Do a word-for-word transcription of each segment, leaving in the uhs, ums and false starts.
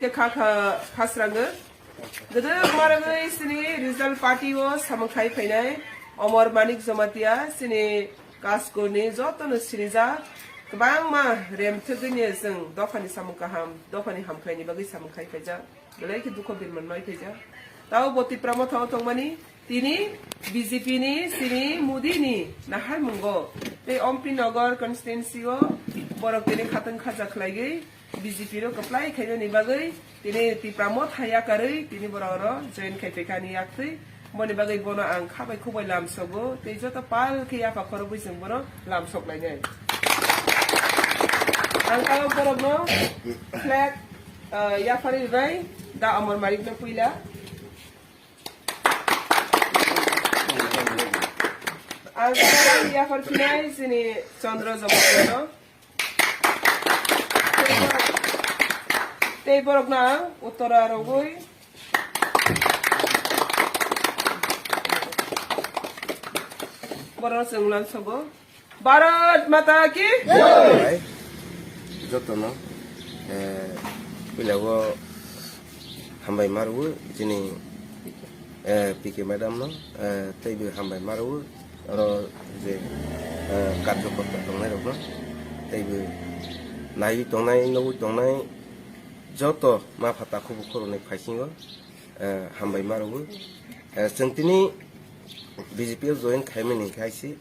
Kha kha phasrango. Gede maragwi sini regional party o samung khai phainai Omor Manik Jamatia sini Kaskur ni joto no sinijak kwbangma rem thwgwi ni chwng dophani samung kaham, dophani hamkrai ni bagwi samung khai phaijak. Belai khe dukho birman mai phaijak. Tao bo Tipra Motha o tongmani tini B J P ni sini Modi ni nahar mungo tei Ompi Nagar constituency o borok tini khatang khaja khlaigwi B J P rok kwplai khainani bagwi tini Tipra Motha yakarwi tini borok oro join khai phaikha ani yaktwi. Boni bagwi bono ang khabai khubai lamsogo tei joto pal khe yapha khorokbwi chwng bono lamsok lainai. Ang tao borokno flag, ah, yapharwi rwnai da Amor Marikno puila. Ang tao yapharphinai chini Chandra Jamatia no. Tei borokno ang uttora rogwi borok chwng lamsogo. Bharat Mata ki Jai. Jotono, eh, puila o hambai ma rwo chini, eh, P K madam no, eh, teibo hambai ma rwo. Oro je, eh, karjokorta tongnairokno, teibo naiwi tongnai, nugwi tongnai joto ma pha takhuk bukhuk rokni phaisingo, eh, hambai ma rwo. Eh, chwng tini B J P o join khaimani hinkhe hai se,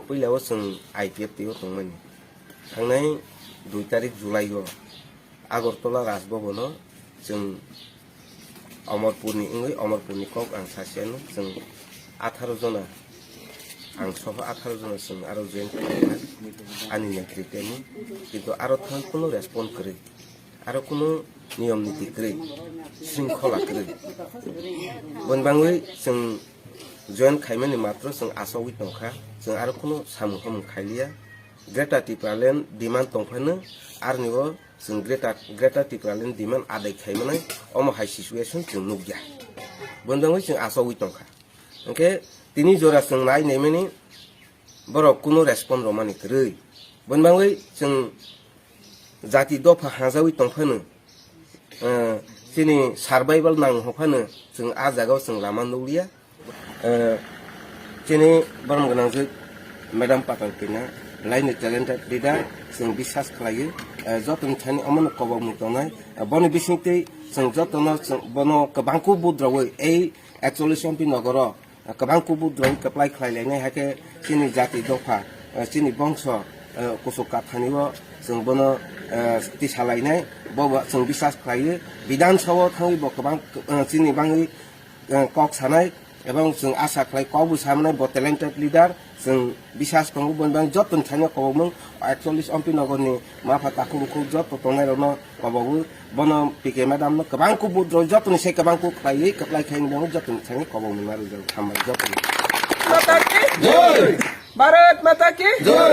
puila o chwng I P F T o tongmani. Thangnai dui tarik July o Agartala Raj Bhavan o chwng Omorpurni wngwi, Omorpurni kok ang sasiano, chwng atharo jona, ang soho atharo jona chwng aro join khlaikha ani netrite ni, kintu aro thang kunu respond kwrwi, aro kunu niyom niti kwrwi, shringkhola kwrwi. Boni bangwi chwng join khaimani matro chwng achogwi tongkha, chwng aro kunu samung hamung khailiya. Greater Tipraland demand tongphano, aroni o chwng Greater, Greater Tipraland demand adai khaimanai, omo hai situation chwng nukya. Boni bagwi chwng achogwi tongkha. Hwnkhe tini jora chwng nai naimani borok kunu respond rwmani kwrwi. Boni bagwi chwng jati dopha hajawi tongphano, eh, chini survival nang hwnphano chwng ah jagao chwng lama nukliya. Eh, chini borom gwnangjwk Madam Patal Kanya, laini talented leader, chwng biswas khlaio, eh, jotoni thani omono kobokmung tongnai. Eh, boni bisingtwi chwng jotono chwng bono kwbangkuk budrowi ei ekchollish Ompi Nogoro, eh, kwbangkuk budrowi kwplai khlai lainai, hakhe chini jati dopha, eh, chini bongso, eh, kuchuk kathanio chwng bono, eh, tisa lainai, bobo chwng biswas khlaio. Bidhan Sabha o thangwi bo kwbang, eh, chini bagwi eh, kok sanai, ebong chwng asa khlai kokbo samanai bo talented leader, chwng biswas tongo boni bagwi jotoni thani kobokmung, ekchollish Ompi Nogorni mapha takhuk bukhuk joto tongnairokno kobogo, bono P K madam no kwbangkuk budrowi jotoni se kwbangkuk khlaiwi kwplai khaini bagwi jotoni thani kobokmung narwkjago, hambai jotoni. Mata ki Jai! Bharat Mata ki Jai!